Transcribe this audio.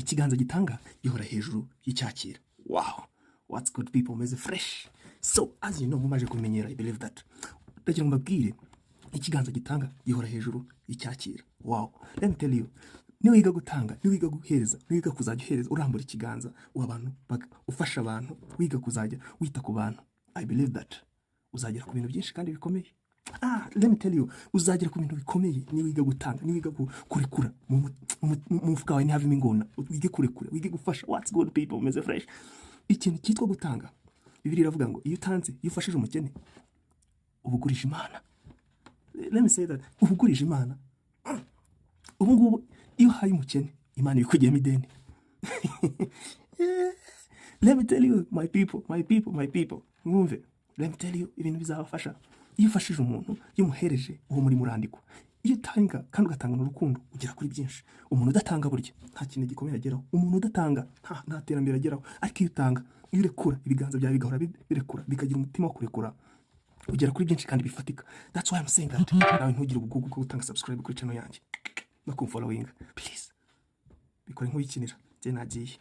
Ikiganza gitanga gihora hejuru y'icyakira. Wow, what's good, people? Meze fresh. So as you know, mumaje kumenyera, I believe that. Ndagira ngo mbabwire, ikiganza gitanga gihora hejuru y'icyakira. Wow, let me tell you, niwiga gutanga, niwiga guhereza, niwiga kuzajya uhereza, urambura ikiganza uha abantu, ufasha abantu, wiga kuzajya wita ku bantu, I believe that uzagera ku bintu byinshi kandi bikomeye. Ah, let me tell you, uzagera ku bintu bikomeye niwiga gutanga, niwiga kurekura mu mufuka wawe ntihavemo ingona, wige kurekura, wige gufasha. What's good, people? Meze fresh. Ikintu cyitwa gutanga, Bibiliya iravuga ngo iyo utanze, iyo ufashije umukene, uba ugurije Imana. Let me say that, uba ugurije Imana. Ubu ngubu iyo uhaye umukene, Imana ibikugiyemo ideni. Let me tell you, my people, my people, my people, mwumve. Let me tell you, ibintu bizabafasha. Iyo ufashije umuntu, iyo umuhereje, uwo murimo urandikwa. Iyo utanga kandi ugatangana urukundo, ugera kuri byinshi. Umuntu udatanga burya nta kintu gikomeye ageraho. Umuntu udatanga nta terambere ageraho. Ariko iyo utanga, iyo urekura, ibiganza byawe bigahora birekura, bikagira umutima wo kurekura, ugera kuri byinshi kandi bifatika. That's why I'm saying that nawe ntugire ubugugu bwo gutanga subscribe kuri channel yanjye no kumfollowinga. Please bikore nk'uwikinira. Njye nagiye.